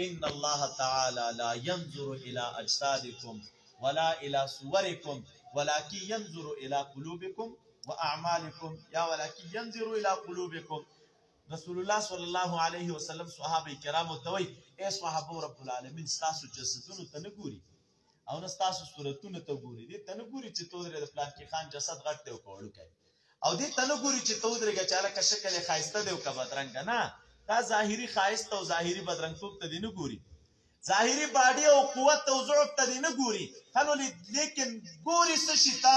ان الله تعالی لا ينظر الى اجسادكم ولا الى صوركم ولكن ينظر الى قلوبكم واعمالكم، یا ولكن ينظر الى قلوبكم. رسول الله صلی الله علیه وسلم صحابه کرامو ته وایي، ای صحابه، رب العالمین ستاسو جسدونو ته نه ګوري او نه ستاسو صورتونو ته ګوري. دې ته نه ګوري چې ته ودرېږه د پلانکي خان جسد غټ دی او که وړوکی، او دې ته نه ګوري چې ته ودرېږه چې هلکه شکل یې ښایسته دی او که بدرنګه. نه، دا ظاهري ښایست او ظاهري بدرنګتوب ته دې نه ګوري، ظاهري باډي او قوت او ضعف ته دې نه ګوري، خلو لیکن ګوري څه شي ته؟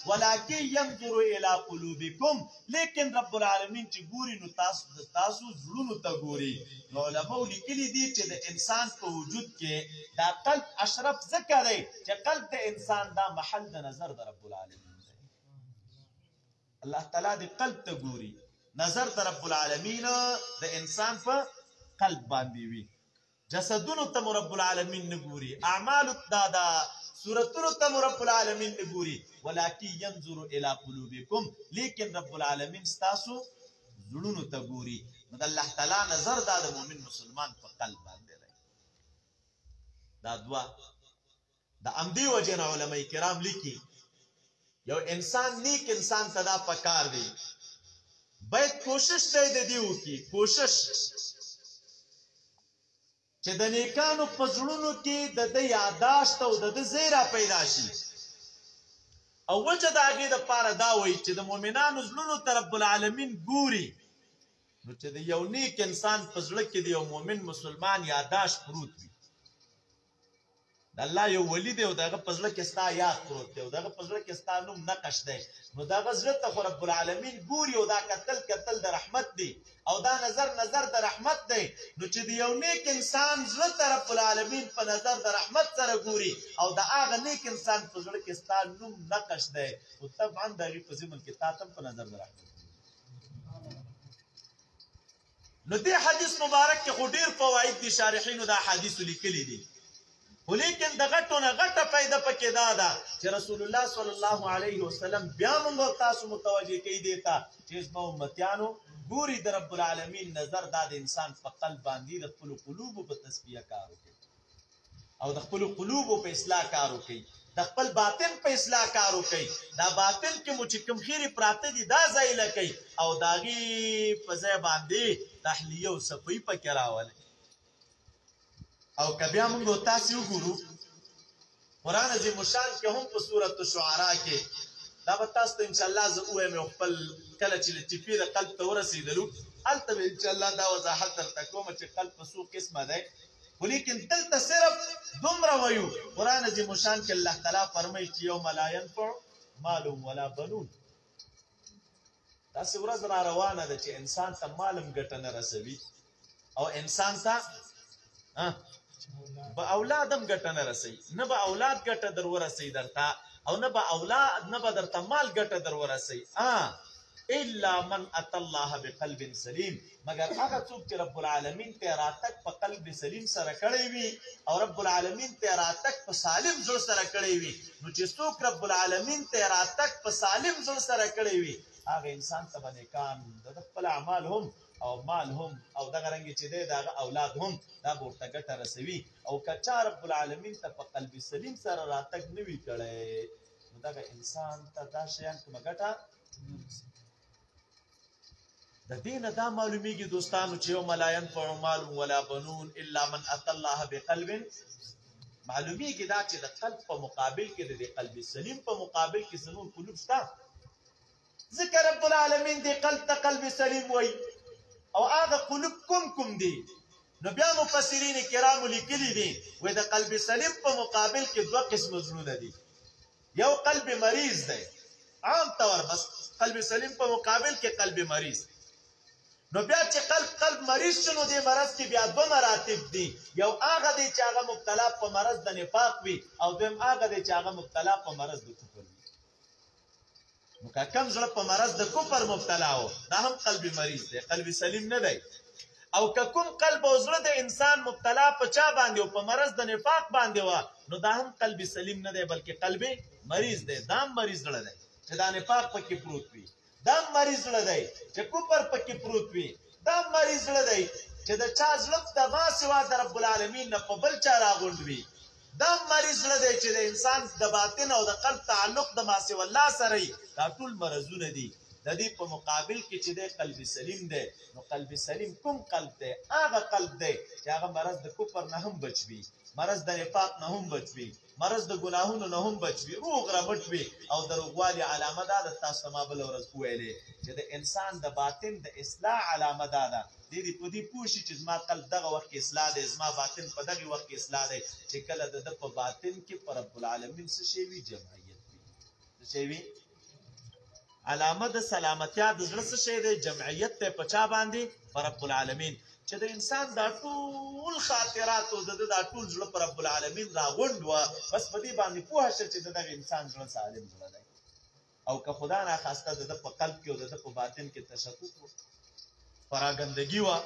ولکن ينظر الى قلوبکم، لیکن رب العالمین چې ګوري نو تاسو د تاسو زړونو ته ګوري. نو علماو لیکلي دي چې د انسان په وجود کې دا قلب اشرف ځکه دی چې قلب د انسان دا محل د نظر د رب العالمین دی. الله تعالی د قلب ته ګوري، نظر د رب العالمین د انسان په قلب باندې وي. جسدونو ته مو رب العالمین نه ګوري، اعمالو دا دا صورتونو ته مو رب العالمین نه ګوري، ولکن ينظر الى قلوبکم، لیکن رب العالمین ستاسو زړونو ته ګوري. نو د الله تعالی نظر دا د مؤمن مسلمان په قلب باندې دی. دا دوا د امدی وجه نه علماء کرام لیکي، یو انسان نیک انسان ته دا پکار دی، باید کوشش دی د دې وکړي، کوشش چې د نیکانو په زړونو کې د ده یاداشت او د ده ځای را پیدا شي. او وجه د هغې دپاره دا وایي چې د مؤمنانو زړونو ته رب العالمین ګوري، نو چې د یو نیک انسان په زړه کې د یو مؤمن مسلمان یاداشت پروت وي، د الله یو ولی دی او د هغه په زړه کې ستا یاد پروت دی او د هغه په زړه کې ستا نوم نقش دی، نو د هغه زړه ته خو رب العالمین ګوري او دا کتل کتل د رحمت دی او دا نظر نظر د رحمت دی. نو چې د یو نیک انسان زړه ته رب العالمین په نظر د رحمت سره ګوري او د هغه نیک انسان په زړه کې ستا نوم نقش دی، نو طبعا د هغې په ضمن کې تا ته هم په نظر د رحمت. نو دې حدیث مبارک کې خو ډېر فواید دي، شارحینو دا حدیث لیکلي دي، خو لیکن د غټو نه غټه فایده پکې دا ده چې رسول الله صلی الله علیه وسلم بیا موږ تاسو متوجه کوي دې ته چې زما امتیانو ګوري د رب العالمین نظر دا د انسان په قلب باندې د خپلو قلوبو په تصفیه کار وکړي او د خپلو قلوبو په اصلاح کار وکړي، د خپل باطن په اصلاح کار وکړي. دا باطن کې مو چې کوم خیرې پراته دي دا ځای لکوي او د هغې په ځای باندې تحلیه او صفایي پکې راولي. او که بیا موږ تاسې وګورو قرآن عظیم الشان کې هم په سورة الشعراء کې دا به تاسو ته انشاءالله زه ووایم، یو خپل کله چې لطیفې د قلب ته ورسېدلو هلته به انشاءالله دا وضاحت درته کوم چې قلب په څو قسمه دی، خو لیکن دلته صرف دومره وایو قرآن عظیم الشان کې الله تعالی فرمایي چې یوم لا ینفع مال ولا بنون. داسې ورځ را روانه ده چې انسان ته مال هم ګټه نه رسوي او انسان ته به اولاد هم ګټه نه رسوي، نه به اولاد ګټه در ورسوي درته او نه به اولاد نه به درته مال ګټه در ورسوي، الا من اتى الله بقلب سلیم، مګر هغه څوک چې رب العالمین ته راتګ په قلب سلیم سره کړی وي او رب العالمین ته راتګ په سالم زړه سره کړی وي. نو چې څوک رب العالمین ته راتګ په سالم زړه سره کړی وي هغه انسان ته به نیکان د خپل اعمال هم او مال هم او دغه رنګ چې دی د هغه اولاد هم دا به ورته ګټه رسوي. او که چا رب العالمین ته په قلب سلیم سره راتګ نه وي کړی نو دغه انسان ته دا شیان کومه ګټه د دې نه دا معلومیږي دوستانو چې یوم لا ینفع مال ولا بنون الا من اتى الله بقلب، معلومیږي دا چې د قلب په مقابل کې د دې قلب سلیم په مقابل کې څه نور قلوب شته، ځکه رب العالمین دې قلب ته قلب سلیم وایي. او هغه قلوب کوم کوم دي؟ نو بیا مفسرین کرامو لیکلي دي وایي د قلب سلیم په مقابل کې دوه قسمه زړونه دي، یو قلب مریض دی عام طور، بس قلب سلیم په مقابل کې قلب مریض. نو بیا چې قلب مریض شو نو دې مرض کې بیا دوه مراتب دي، یو هغه دی چې هغه مبتلا په مرض د نفاق وي او دویم هغه دی چې هغه مبتلا په مرض د کفر وي. نو که کم زړه په مرض د کفر مبتلا و دا هم قلب مریض دی، قلب سلیم نه دی. او که کوم قلب او زړه د انسان مبتلا په چا باندې او په مرض د نفاق باندې و نو دا هم قلب سلیم نه دی بلکې قلب مریض دی، دا هم مریض زړه دی چې دا نفاق پکې پروت وي، دا مریض زړه دی چې کفر پکې پروت وي، دا مریض زړه دی چې د چا زړه د ما سوا د رب العالمین نه په بل چا راغونډ وي، دا مریض زړه دی چې د انسان د باطن او د قلب تعلق د ما سوا الله سره وي. دا ټول مرضونه دي. د دې په مقابل کې چې دی قلب سلیم دی، نو قلب سلیم کوم قلب دی؟ هغه قلب دی چې هغه مرض د کفر نه هم بچ وي، مرض د نفاق نه هم بچ وي، مرض د ګناهونو نه هم بچ وي، روغ رمټ وي. او د روغوالي علامه دا ده، تاسو ته ما بله ورځ وویلې چې د انسان د باطن د اصلاح علامه دا ده، دی دې په دې پوه شي چې زما قلب دغه وخت کې اصلاح دی، زما باطن په دغه وخت کې اصلاح دی، چې کله د ده په باطن کې په رب العالمین څه شی وي؟ جمعیت وي. څه شی وي؟ علامه د سلامتیا د زړه څه شی دی؟ جمعیت دی. په چا باندې؟ په رب العالمین. چې د انسان دا ټول خاطرات او د ده دا ټول زړه په رب العالمین راغونډ وه، بس په دې باندې پوه شه چې د دغه انسان زړه سالم زړه دی. او که خدا ناخواسته د ده په قلب کې او د ده په باطن کې تشتت و، پراګندګي وه،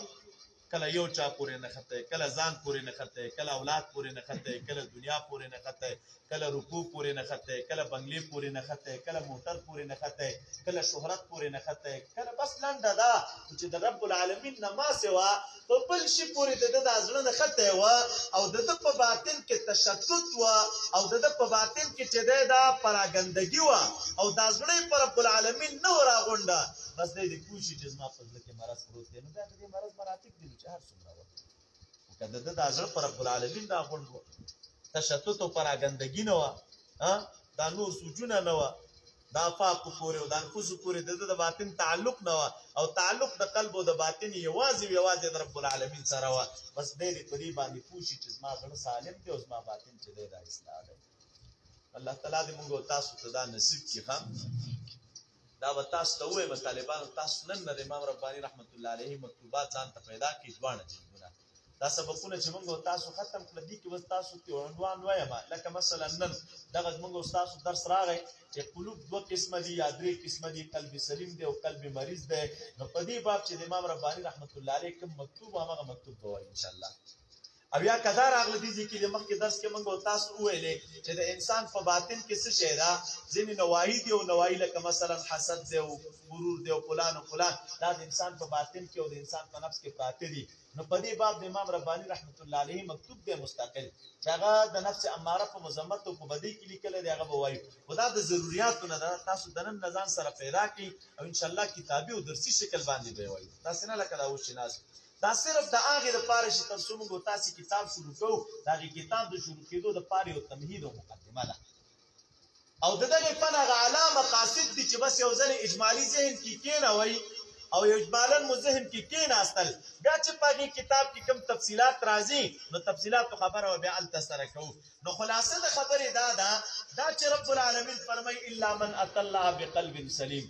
کله یو چا پورې نښتی، کله ځان پورې نښتی، کله اولاد پورې نښتی، کله دنیا پورې نښتی، کله رکوع پورې نښتی، کله بنگلې پورې نښتی، کله موټر پورې نښتی، کله شهرت پورې نښتی، کله بس لنډه ده چې د رب العالمین نه ما سوا په بل شي پورې د ده دا زړه نښتی وه، او د ده په باطن کې تشتت وه، او د ده په باطن کې چې دی دا پراګندګي وه، او دا زړه یې په رب العالمین نه وه راغونډه، بس دی دې پوه شي چې زما په زړه کې مرض پروت دی. نو بیا د دې مرض مراتب دي چې هر څومره وه، خو که د ده دا زړه په رب العالمین راغونډ وه، تشتت او پراګندګي نه وه، دا نور سوچونه نه وه، د آفاقو پورې او د انفسو پورې د ده د باطن تعلق نه وه، او تعلق د قلب او د باطن یوازې یوازې د رب العالمین سره وه، بس دی دې په دې باندې پوه شي چې زما زړه سالم دی او زما باطن چې دی دا اصلاح دی. الله تعالی دې موږ او تاسو ته دا نصیب کړي. ښه، دا به تاسو ته ووایم طالبانو، تاسو نن نه د امام رباني رحمت الله علیه مکتوبات ځان ته پیدا کړئ، دواړه جلدونه. دا سبقونه چې موږ او تاسو ختم کړل، دې کې اوس تاسو ته عنوان وایم، لکه مثلا نن دغه موږ او تاسو درس راغی چې قلوب دوه قسمه دي یا درې قسمه دي، قلب سلیم دی او قلب مریض دی. نو په دې باب چې د امام رباني رحمت الله علیه کوم مکتوب، همغه مکتوب به وایو انشاءالله. او یا کدا راغله دي چې د مخکې درس کې موږ تاسو وویلې چې د انسان په باطن کې څه شی ده، ځینې نواهي دي او نواهي لکه مثلا حسد دی او غرور دی او فلان او فلان، دا د انسان په باطن کې او د انسان په نفس کې پراته دي. نو په دې باب د امام رباني رحمت الله علیه مکتوب دی مستقل، چې هغه د نفس اماره په مذمت او په بدۍ کې لیکلی دی، هغه به وایو. خو دا د ضروریاتو نه ده، تاسو د نن نه ځان سره پیدا کړئ او انشاءالله کتابي او درسي شکل باندې به یې وایو. تاسې نه لکه دا اوس چې ناست، دا صرف د هغې دپاره چې تر څو موږ تاسې کتاب شروع کوو، د هغې کتاب د شروع کېدو دپاره یو تمهید او مقدمه ده. او د دغې فن هغه اعلی مقاصد دي چې بس یو ځل اجمالي ذهن کې کېنوئ او اجمالاً مو ذهن کې کېناستل، بیا چې په هغې کتاب کې کوم تفصیلات راځي نو تفصیلاتو خبره به بیا هلته سره کوو. نو خلاصه د خبرې دا ده، دا چې رب العالمین فرمایي الا من اتى الله بقلب سلیم،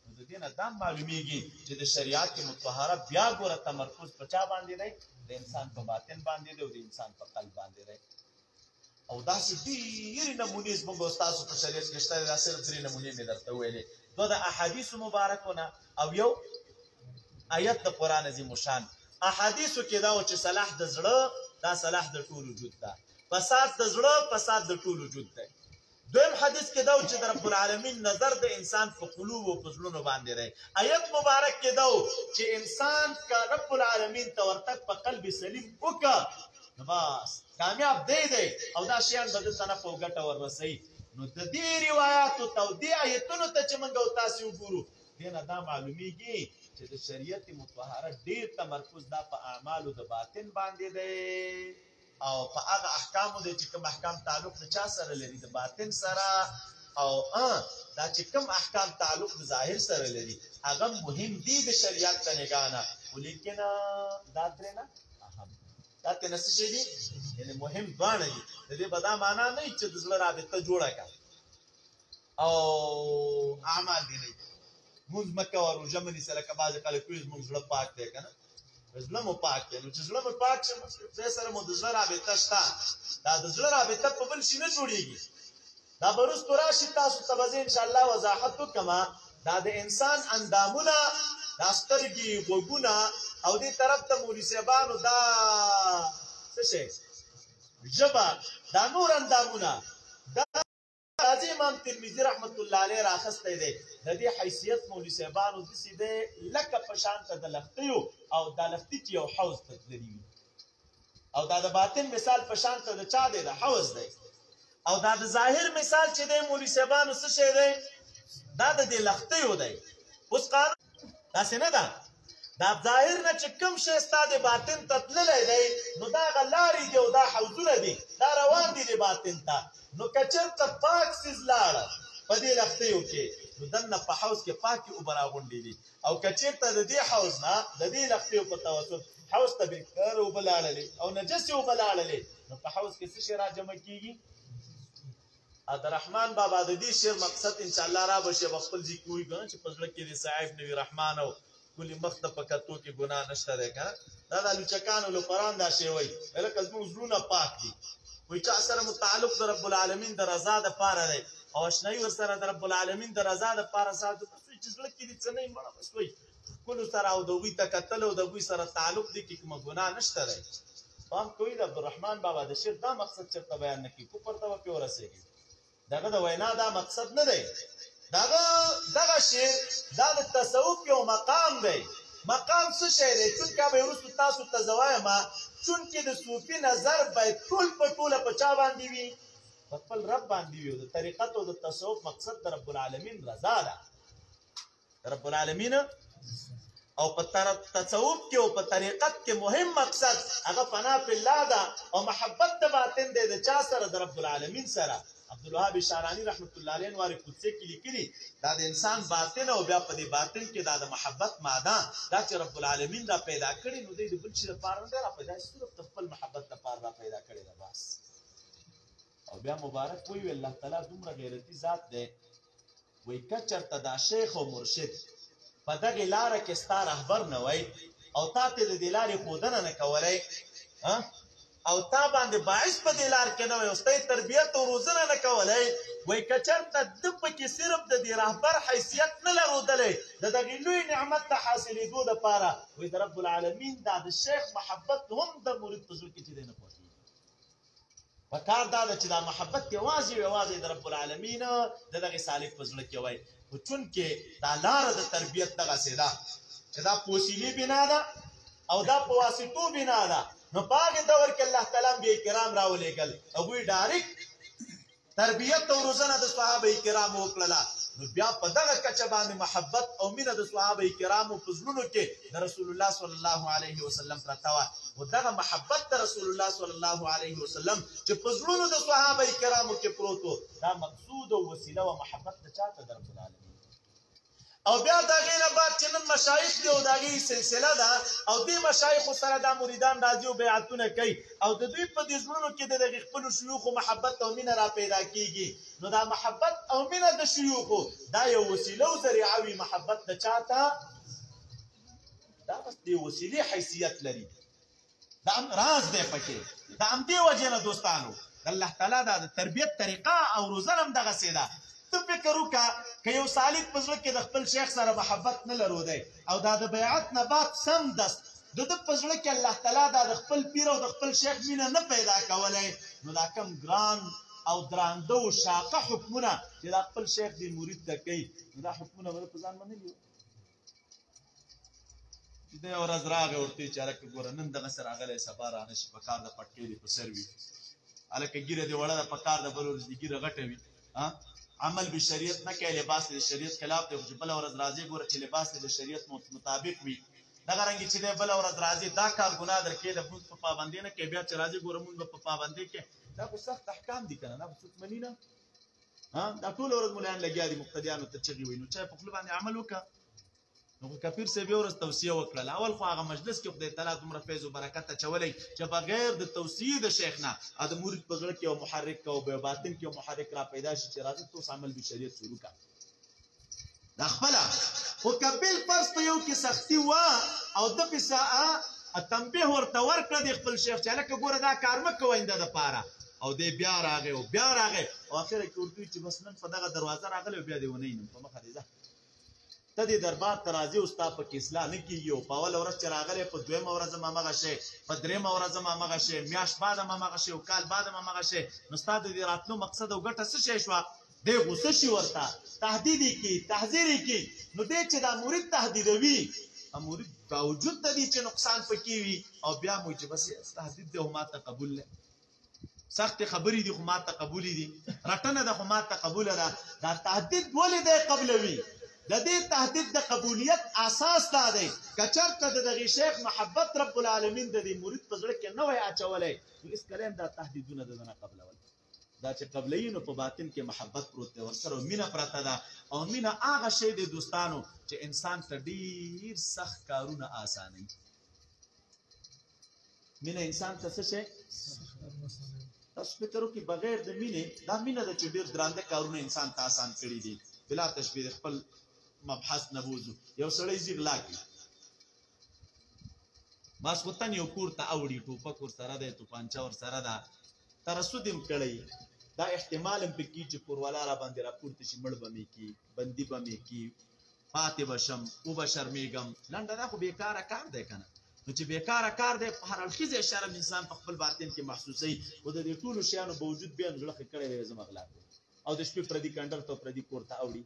نو د دې نه دا معلومیږي چې د شریعت مطهره بیا ګوره تمرکز په چا باندې دی؟ د انسان په باطن باندې دی او د انسان په قلب باندې دی. او داسې ډېرې نمونې زموږ او ستاسو په شریعت کې شته، دا صرف درې نمونې مې درته وویلې، دوه د احادیثو مبارکو نه او یو آیت د قرآن عظیم الشان. احادیثو کې دا و چې صلاح د زړه، دا صلاح د ټول وجود ده، فساد د زړه، فساد د ټول وجود دی. دویم حدیث کې دا و چې د رب العالمین نظر د انسان په قلوب او په زړونو باندې دی. آیت مبارک کې دا و چې انسان که رب العالمین ته ورتګ په قلب سلیم وکړه نو بس کامیاب دی دی، او دا شیان به ده ته نفع او ګټه وررسوي. نو د دې روایاتو ته او دې آیتونو ته چې موږ او تاسې وګورو، دې نه دا معلومیږي چې د شریعت مطهره ډېر تمرکز دا په اعمالو د باطن باندې دی او په هغه احکامو دی چې کوم احکام تعلق د چا سره لري، د باطن سره، او دا چې کوم احکام تعلق د ظاهر سره لري هغه مهم دي د شریعت د نګاه نه، خو لیکن دا ترې نه اهم دا ترې نه څه شی دي، یعنې مهم دواړه دي. د دې به دا معنا نه وي چې د زړه رابطه جوړه کړه او اعمال دې نه وي، مونځ مه کوه، روژه مه نیسه، لکه بعضې خلک وایي زموږ زړه پاک دی، که نه زړه مو پاک دی. نو چې زړه مو پاک شي، ځای سره مو د زړه رابطه شته، دا د زړه رابطه په بل شي نه جوړېږي. دا به وروسته راشي، تاسو ته به زه انشاءالله وضاحت وکړم. دا د انسان اندامونه، دا سترګې، غوږونه، او دې طرف ته مولوي صاحبانو دا څه شی ژبه، دا نور اندامونه، دا راځي امام ترمذي رحمت الله علیه راخستی دی. د دې حیثیت مولوي صاحبانو داسې دی لکه په شان ته د لښتیو او دا لښتي چې یو حوض ته تللي وي، او دا د باطن مثال په شان ته د چا دی؟ د حوض دی. او دا د ظاهر مثال چې دی مولوي صاحبانو څه شی دی؟ دا د دې لښتیو دی. اوس قانون داسې نه ده، دا ظاهر نه چې کوم شی ستا د باطن ته تللی دی نو دا هغه لارې دي او دا حوضونه دي، دا روان دي د باطن ته. نو که چېرته پاک څیز لاړه په دې لښتیو کې نو دننه په حوض کې پاکې اوبه راغونډې دي، او که چېرته د دې حوض نه د دې لښتیو په توسط حوض ته بېکاره اوبه لاړلې او نجسې اوبه لاړلې نو په حوض کې څه شی راجمع کېږي؟ د رحمان بابا د دې شعر مقصد ان شاء الله را به شي، به خپل ځای کې وایي که نه چې په زړه کې دې صاحب نه وي رحمان او کلي مخ ته په کتو کې ګناه نشته دی که نه. دا د لوچکانو لپران دا شی وایي، لکه زموږ زړونه پاک دي، وایي چا سره مو تعلق د رب العالمین د رضا دپاره دی او اشنایي ورسره د رب العالمین د رضا دپاره ساتو، بس وایي چې زړه کې دې څه نه وي مړه بس وایي ښکلو سره او د هغوی ته کتل او د هغوی سره تعلق دې کې کومه ګناه نشته دی. پام کوئ د عبدالرحمن بابا د شعر دا مقصد چېرته بیان نه کړي، کفر ته به پرې ورسېږي. دغه د وینا دا مقصد نه دی، دغه دغه شعر دا د تصوف یو مقام دی. مقام څه شی دی؟ چونکه به وروسته تاسو ته زه وایم، چونکه د صوفي نظر باید ټول په ټوله په چا باندې وي؟ په خپل رب باندې وي. او د طریقت او د تصوف مقصد د رب العالمین رضا ده، رب العالمین. او په تصوف کې او په طریقت کې مهم مقصد هغه فنا فی الله ده او محبت د باطن دی د چا سره؟ د رب العالمین سره. عبدالوهاب شارانی رحمت الله علیه انوار قدسیه کې لیکلي دا د انسان باطن او بیا په دې باطن کې دا د محبت ماده دا چې رب العالمین را پیدا کړي نو دی د بل شي لپاره نه را پیدا، صرف د خپل محبت لپاره را پیدا کړي ده بس. او بیا مبارک وایي الله تعالی دومره غیرتي ذات دی، وایي که چېرته دا شیخ او مرشد په دغې لاره کې ستا رهبر نه وای او تا ته د دې لارې ښودنه نه کولی او تا باندې باعث په دې لار کې نه وای او ستا یې تربیت او روزنه نه کولی، وایي که چېرته ده پکې صرف د دې رهبر حیثیت نه لرودلی د دغې لوی نعمت د حاصلېدو دپاره، وایي د رب العالمین دا د شیخ محبت هم د مرید په زړه کې چې دی نه خوښېږي. په کار دا ده چې دا محبت یوازې او یوازې د رب العالمین د دغې سالک په زړه کې وای. خو چونکې دا لاره د تربیت دغسې ده چې دا په وسیلې بنا ده او دا په واسطو بنا ده، نو په هغې دور کې الله تعالی انبیاء کرام راولېږل، هغوی ډایرکټ تربیت او روزنه د صحابه کرامو وکړله، نو بیا په دغه کچه باندې محبت او مینه د صحابه کرامو په زړونو کې د رسول الله صلی الله علیه وسلم پرته وه. خو دغه محبت د رسول الله صلی الله علیه وسلم چې په زړونو د صحابه کرامو کې پروت و، دا مقصود او وسیله وه محبت د چا ته؟ د رب العالمین. او بیا د هغې نه بعد چې نن مشایخ دي او د هغې سلسله ده او دې مشایخو سره دا مریدان راځي او بیعتونه کوي او د دوی په دې زړونو کې د دغې خپلو شیوخو محبت او مینه را پیدا کیږي، نو دا محبت او مینه د شیوخو دا یو وسیله او ذریعه وي محبت د چا ته؟ دا بس د وسیلې حیثیت لري، دا راز دی پکې. د همدې وجې نه دوستانو د الله تعالی دا د تربیت طریقه او روزنه هم دغسې ده. ته فکر وکړه که یو سالک په زړه کې د خپل شیخ سره محبت نه لرودی او دا د بیعت نه بعد سمدست د ده په زړه کې الله تعالی دا د خپل پیر او د خپل شیخ مینه نه پیدا کولی، نو دا کم ګران او درانده او شاقه حکمونه چې دا خپل شیخ دې مرید ته کوي، نو دا حکمونه به په ځان منلي وو. چې دی ورځ راغی ورته چې هلکه ګوره نن دغسې راغلی سبا رانه شي، په کار د پټکۍ دې په سر وي، هلکه ږیره دې وړه ده، په کار د بل ورځ دې ږیره غټه وي، عمل به شریعت نه کوي، لباس دې د شریعت خلاف دی، خو چې بله ورځ راځې ګوره چې لباس دې د شریعت مطابق وي. دغه رنګ چې دی بله ورځ راځې دا کار ګناه درکې د مونځ په پابندۍ نه کوي، بیا چې راځې ګوره مونځ به په پابندۍ کوي. دا خو سخت احکام دي که نه، دا خو څوک مني نه. دا ټوله ورځ ملایان لګیا دي مقتدیانو ته چغې وایي، نو چا په خوله باندې عمل وکړه. نو خو کفیر صاحب یو ورځ توصیه وکړله، اول خو هغه مجلس کې خدای تعالی دومره فیض او برکت اچولی چې بغیر د توصیې د شیخ نه د مرید په زړه کې یو محرک او په باطن کې یو محرک را پیدا شي چې راځه ته اوس عمل به شریعت شروع کړه. دا خپله خو که بالفرض په یو کې سختي وه او ده پې تنبیه ورته ورکړه د خپل شیخ چې هلکه ګوره دا کار مه کوه آینده دپاره، او دی بیا راغی او بیا راغی او اخره کې ورته وایي چې بس نن په دغه دروازه راغلی او بیا دې ونه وینم، په مخه دې ځه، ته دې دربار ته راځې او ستا پکې اصلاح نه کېږي، او په اوله ورځ چې راغلی په دویمه ورځ هم همغه شی، په درېیمه ورځ هم همغه شی، میاشت بعد هم همغه شی او کال بعد هم همغه شی، نو ستا د دې راتلو مقصد او ګټه څه شی شوه؟ دی غوسه شي ورته، تهدید یې کړي، تحذیر یې کړي. نو دی چې دا مرید تهدیدوي، مرید باوجود د دې چې نقصان پکې وي، او بیا مو چې بس تهدید دی خو ماته قبول دی، سختې خبرې دي خو ماته قبولې دي، رټنه ده خو ماته قبوله ده. دا تهدید ولې دی قبلوي؟ د دې تهدید د قبولیت اساس دا دی که چېرته د دغې شیخ محبت رب العالمین د دې مرید په زړه کې نه وای اچولی، نو هېڅکله هم دا تهدیدونه د ده نه قبلول. دا چې قبلوي نو په باطن کې محبت پروت دی، ورسره مینه پرته ده، او مینه هغه شی دی دوستانو چې انسان ته ډېر سخت کارونه اسانوي. مینه انسان ته څه شی؟ تاسو فکر وکړئ بغیر د مینې، دا مینه ده چې ډېر درانده کارونه انسان ته آسان کړي دي. بلا تشبیه خپل مبحث نه بوځو. یو سړی ځي غلا کوي، ماسخوتن یو کور ته اوړي، ټوپک ورسره دی، توپانچه ورسره ده، ترسد هم کړی، دا احتمال هم پکې چې کوروالا را باندې راپورته شي، مړ به مې کړي، بندي به مې کړي، پاتې به شم، وبه شرمېږم. لنډه دا خو بېکاره کار دی که نه؟ نو چې بېکاره کار دی، په هر اړخیز شرم انسان په خپل باطن کې محسوسوي، خو د دې ټولو شیانو باوجود بیا هم زړه ښه کړی دی، زه غلا کوم. او د شپې پردي کنډر ته پردي کور ته اوړي.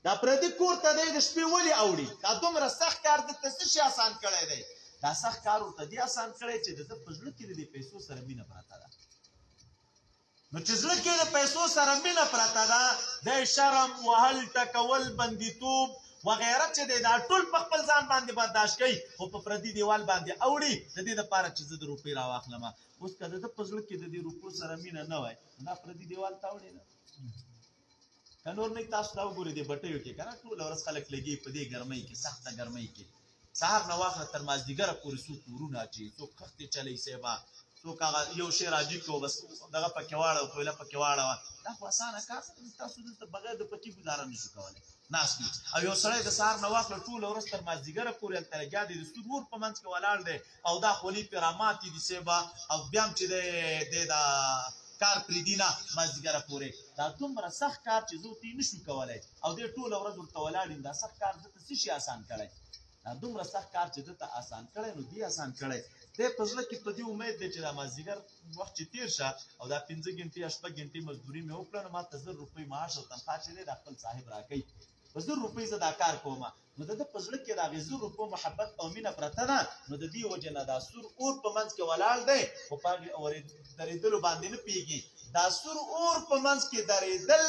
دا پردي کور ته دی د شپې ولې اوړي؟ دا دومره سخت کار ده ته څه شي آسان کړی دی؟ دا سخت کار ورته دی آسان کړی چې د ده په زړه کې د دې پیسو سره مینه پرته ده. نو چې زړه کې د پیسو سره مینه پرته ده، د شرم، وهل ټکول، بندیتوب وغیره چې دی دا ټول په خپل ځان باندې برداشت کوي، خو په پردي دیوال باندې اوړي د دې دپاره چې زه د روپۍ راواخلم. اوس که د ده په زړه کې د دې روپو سره مینه نه وای، دا پردي دیوال ته اوړي نه. که نور نه تاسو دا وګورئ دې بټیو کې که نه ټوله ورځ خلک لګي په دې ګرمۍ کې، سخته ګرمۍ کې، سهار نه واخله تر مازدیګره پورې څوک کورونه اچوي، څوک خښتې چلوي صاحبه، څوک هغه یو شی راجیګ کړو بس دغه پکې واړوه، کویله پکې واړوه. دا خو اسانه کار نه دی، تاسو دلته بغیر د پکې ګزاره نشو کولی، ناست وي. او یو سړی د سهار نه واخله ټوله ورځ تر مازدیګره پورې هلته لګیا دی، د سور اور په منځ کې ولاړ دی، او دا خولې پرې راماتې دي صاحبه، او بیا هم چې دی دا کار پرېږدي نه مازدیګره پورې. دا دومره سخت کار چې زه ورته یې نشو کولی، او دی ټوله ورځ ورته ولاړ یم، دا سخت کار ده ته څه شي آسان کړی؟ دا دومره سخت کار چې ده ته آسان کړی، نو دی آسان کړی. دی په زړه کې په دې امید دی چې دا مازدیګر وخت چې تېر شه او دا 5 ګنټې یا 6 ګنټې مزدوري مې وکړه، نو ما ته 1000 روپۍ معاش او تنخوا چې دی دا خپل صاحب راکوي، په 1000 روپۍ زه دا کار کوم. نو د ده په زړه کې د هغې 1000 روپو محبت او مینه پرته ده، نو د دې وجې نه دا سور اور په منځ کې ولاړ دی، خو په هغې درېدلو باندې نه پوهېږي. دا سور اور په منځ کې درېدل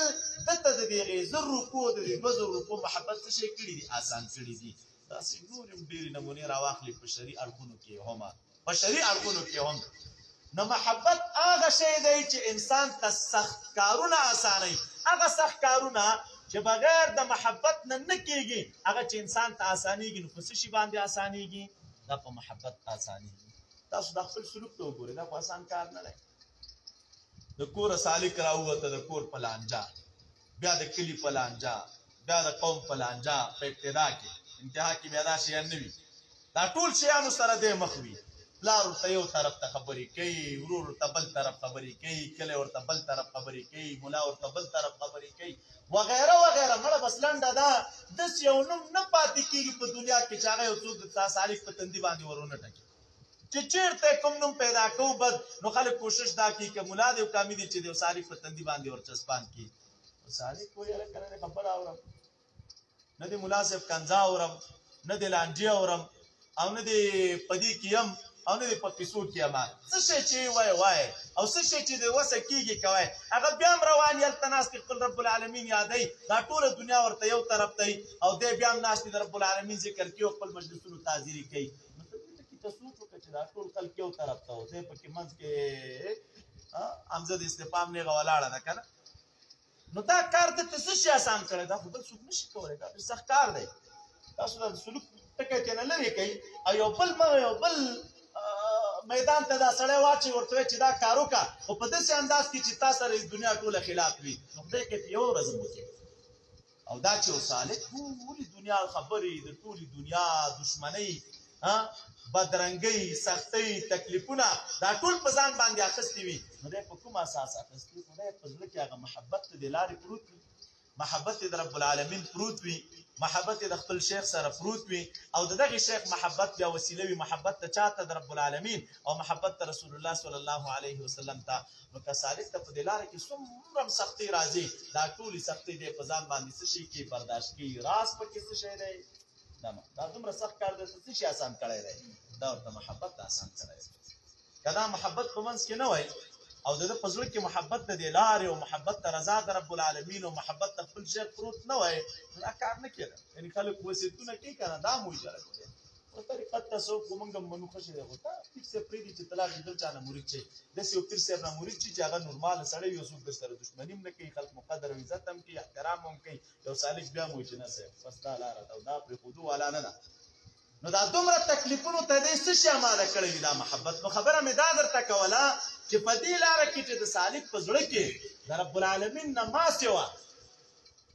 ده ته د دې 1000 روپو، د دې 2000 روپو محبت څه شی کړي دي؟ آسان کړي دي. داسې نورې هم ډېرې نمونې راواخلي په شرعي اړخونو کې هم، په شرعي اړخونو کې هم. نو محبت هغه شی دی چې انسان ته سخت کارونه اسانوي، هغه سخت کارونه چې بغیر د محبت نه نه کېږي، هغه چې انسان ته اسانېږي، نو په څه شي باندې اسانېږي؟ دا په محبت اسانېږي. تاسو دا خپل سلوک ته وګورئ، دا خو اسان کار نه دی. د کوره سالک راووته، د کور په لانجه، بیا د کلي په لانجه، بیا د قوم په لانجه، په ابتدا کې، انتها کې بیا دا شیان نه وي، دا ټول شیانو سره دی مخ وي. پلار ورته یو طرف ته خبرې کوي، ورور ورته بل طرف خبرې کوي، کلی ورته بل طرف خبرې کوي، ملا ورته بل طرف خبرې کوي، وغیره وغیره. مړه بس لنډه ده، داسې یو نوم نه پاتې کېږي په دنیا کې چې هغه یو څوک د سالک په تندي باندې ورونه ټکي. چې چېرته کوم نوم پیدا کوو بد، نو خلک کوشش دا کوي که ملا دی او کامي دی چې د یو سالک په تندي باندې ورچسپان کړي. سالک وایي هلکه نه دې خبره اورم، نه دې ملا صاحب کنځا اورم، نه دې لانجې اورم، او نه دې په دې کې یم، او نه دې په قصو کې یم. څه شی چې وایې وایې، او څه شی چې د وسه کېږي کوی. هغه بیا هم روان یې، هلته ناست دی، خپل رب العالمین یادوي، دا ټوله دنیا ورته یو طرف ته وي، او دی بیا هم ناست دی، د رب العالمین ذکر کوي او خپل مجلسونو ته حاضري کوي. نو ته دې ټکي ته سوچ وکړه چې دا ټول خلک یو طرف ته و، دی پکې منځ کې همزه د استفهام نېغه ولاړه ده که نه؟ نو دا کار ده ته څه شي آسان کړی؟ دا خو بل څوک نه شي کولی، دا ډېر سخت کار دی. تاسو دا سلوک ټکی ترې نه لرې کوي او یو بل مغه یو بل میدان ته دا سړی واچوي، ورته وایي چې دا کار وکړه، خو په داسې انداز کې چې تا سره د دنیا ټوله خلاف وي، نو خدای کې په یوه ورځ هم وکړي. او دا چې یو سالک ټولې دنیا خبرې، د ټولې دنیا دښمنۍ، بدرنګۍ، سختۍ، تکلیفونه دا ټول په ځان باندې اخیستي وي، نو دی په کوم اساس اخیستي؟ خدای په زړه کې هغه محبت ته د لارې پروت وي. محبت د رب العالمین پروت وي، محبت د خپل شیخ سره پروت وي، او د دغه شیخ محبت بیا وسیله وي محبت ته چاته د رب العالمین او محبت ته رسول الله صلی الله علیه وسلم ته. نو که سالک ته په دې لاره کې څومره سختۍ راځي، دا ټولې سختۍ دی په ځان باندې څه شي کې برداشت کوي. راز پکې څه شی دی؟ دا دومره سخت کار دی څه شي آسان کړی دی؟ دا ورته محبت آسان کړی دی. که دا محبت په منځ کې نه وای او د ده په زړه کې محبت د دې لارې او محبت ته رضا د رب العالمین او محبت ته خپل شیخ پروت نه وای، نو دا کار نه کېده. یعنې خلک وصیتونه کوي که نه، دا مو اجاره کوي او طریقت تصوف خو موږ هم منو ښه شی دی، خو تا پیر صاحب پرېږدي چې ته لاړ شې بل چا نه مرید شې، داسې یو پیر صاحب نه مرید شي چې هغه نورمال سړی وي، یو څوک در سره دښمني هم نه کوي، خلک مو قدر او عزت هم کوي، احترام هم کوي. یو سالک بیا مو وایي چې نه صاحب بس دا لاره ده او دا پرېښودو والا نه ده. نو دا دومره تکلیفونو ته دی څه شي اماده کړی وي؟ دا محبت. نو خبره مې دا درته کوله چې په دې لاره کې چې د سالک په زړه کې د رب العالمین نه ما سوا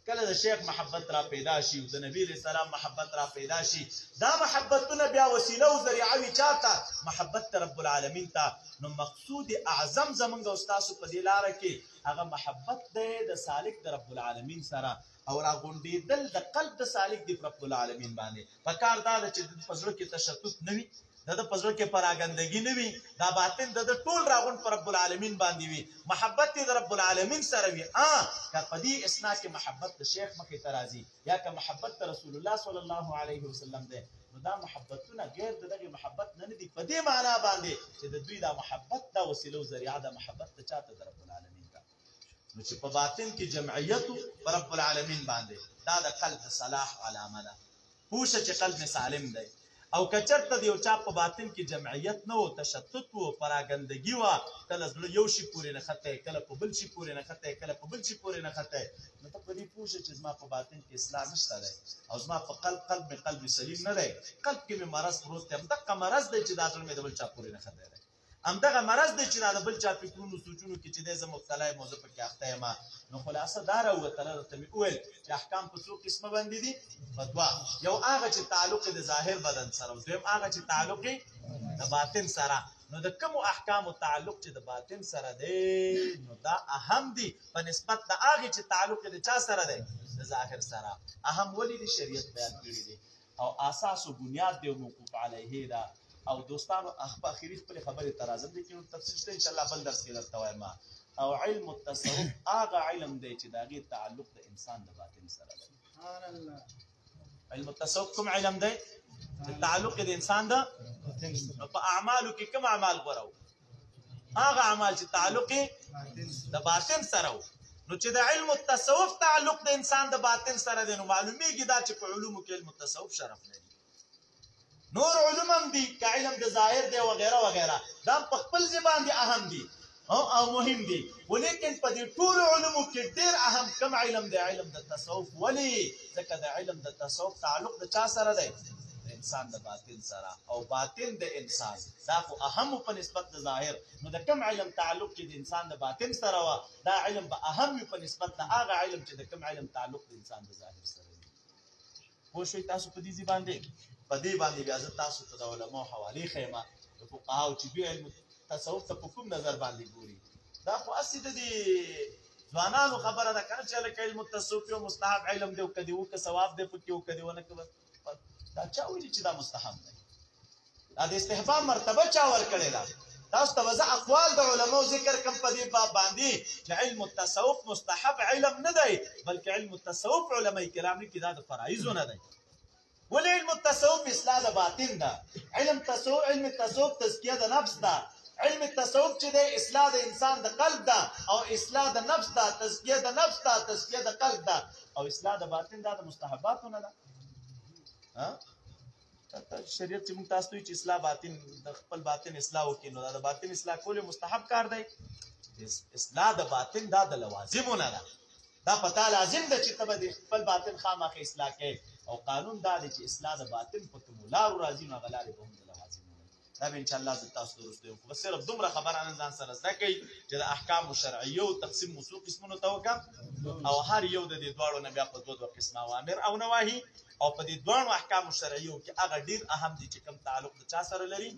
کله د شیخ محبت را پیدا شي او د نبی علیه السلام محبت را پیدا شي، دا محبتونه بیا وسیله او ذریعه وي چاته؟ محبت ته رب العالمین ته. نو مقصود اعظم زمونږ او ستاسو په دې لاره کې هغه محبت دی د سالک د رب العالمین سره، او راغونډېدل د قلب د سالک دی پر رب العالمین باندې. په کار دا ده چې د په زړه کې تشتت نه وي، د ده په زړه کې پراګندګي نه وي، دا باطن د ده ټول راغونډ پر رب العالمین باندې وي، محبت یې د رب العالمین سره وي. که په دې اثنا کې محبت د شیخ مخې ته راځي یا که محبت د رسول الله صلی الله علیه وسلم دی، نو دا محبتونه غیر د دغې محبت نه نه دي، په دې معنا باندې چې د دوی دا محبت دا وسیله او ذریعه دا محبت ته چاته؟ د رب العالمین ته. نو چې په باطن کې جمعیت پر رب العالمین باندې، دا د قلب د صلاح علامه ده. پوه شه چې قلب مې سالم دی. او که چېرته د یو چا په باطن کې جمعیت نه و، تشتت و، پراګندګي وه، کله زړه یو شي پورې نښتی، کله په بل شي پورې نښتی، کله په بل شي پورې نښتی، نو ته په دې پوه شه چې زما په باطن کې اصلاح نشته دی او زما په قلب قلب مې قلب سلیم نه دی، قلب کې مې مرض پروت دی. همدغه مرض دی چې دا زړه مې د بل چا پورې نښتی دی، همدغه مرض دی چې دا د بل چا فکرونو سوچونو کې چې دی زه مبتلا یم او زه پکې اخته یم. نو خلاصه دا راووتله، درته مې وویل چې احکام په څو قسمه باندې دي؟ په دوه. یو هغه چې تعلق یې د ظاهر بدن سره او دویم هغه چې تعلق یې د باطن سره. نو د کومو احکامو تعلق چې د باطن سره دی، نو دا اهم دي په نسبت د هغې چې تعلق یې د چا سره دی؟ د ظاهر سره. اهم ولې دي؟ شریعت بیان کړي دي او اساس او بنیاد دی او موقوف علیه ده. او دوستانو اخیری خپل خبرې ته راځم، دې کې نور تفصیل شته ان شاء الله بل درس کې درته وایم. او علم التصوف هغه علم دی چې د هغې تعلق د انسان د باطن سره دی. سبحان الله. علم التصوف کوم علم دی چې تعلق د انسان د نو په اعمالو کې کوم اعمال غوره وو؟ هغه اعمال چې تعلق د باطن سره وو. نو چې د علم التصوف تعلق د انسان د باطن سره دی، نو معلومیږي دا چې په علومو کې علم التصوف شرف لري. نور علوم هم دي که علم د ظاهر دی وغیره وغیره، دا په خپل ځای باندې اهم دي او مهم دي، ولیکن په دې ټولو علومو کې ډېر اهم کوم علم دی؟ علم د تصوف. ولې؟ ځکه د علم د تصوف تعلق د چا سره دی؟ د انسان د باطن سره، او باطن د انسان دا خو اهم په نسبت د ظاهر. نو د کوم علم تعلق چې د انسان د باطن سره وه، دا علم به اهم وي په نسبت د هغه علم چې د کوم علم تعلق د انسان د ظاهر سره وي. پوه شوئ تاسو په دې ځای باندې؟ په دې باندې بیا زه تاسو ته د علماو حوالې ښیم، د فقهاو چې دوی علم تصوف ته په کوم نظر باندې ګوري. دا خو هسې د دې ځوانانو خبره ده که نه چې هلکه علم التصوف یو مستحب علم دی او که دې وکړه ثواب دی پکې او که دې ونه کړه. دا چا ویلي چې دا مستحب دی؟ دا د استحباب مرتبه چا ورکړې ده؟ تاسو ته به زه اقوال د علماو ذکر کوم په دې باب باندې چې علم التصوف مستحب علم نه دی، بلکې علم التصوف علما کرام لیکي دا د فرایضو نه دی. ولې علم التصوف اصلاح د باطن ده، علم تصوف علم تصوف تزکیه د نفس ده، علم تصوف چې دی اصلاح د انسان د قلب ده او اصلاح د نفس ده، تزکیه د نفس ده، تزکیه د قلب ده، او اصلاح د باطن ده د مستحباتو نه ده. ها شریعت چې موږ تاسو ته چې اصلاح باطن د خپل باطن اصلاح وکړي، نو دا د باطن اصلاح کول مستحب کار دی. اصلاح د باطن دا د لوازمو نه ده، دا پتا لازم ده چې ته به د خپل باطن خامخا اصلاح کوې، او قانون دا دی چې اصلاح د باطن په کومو لارو راځي نو هغه لارې به هم د لوازمو نه وي. دا به انشاءالله زه تاسو ته وروسته یم، خو بس صرف دومره خبره نن ځان سره زده کړئ چې د احکامو شرعیو تقسیم مو څو قسمونو ته وکړم، او هر یو د دې دواړو نه بیا په دوه دوه قسمه اوامر او نواهي، او په دې دواړو احکامو شرعیو کې هغه ډېر اهم دي چې کوم تعلق د چا سره لري.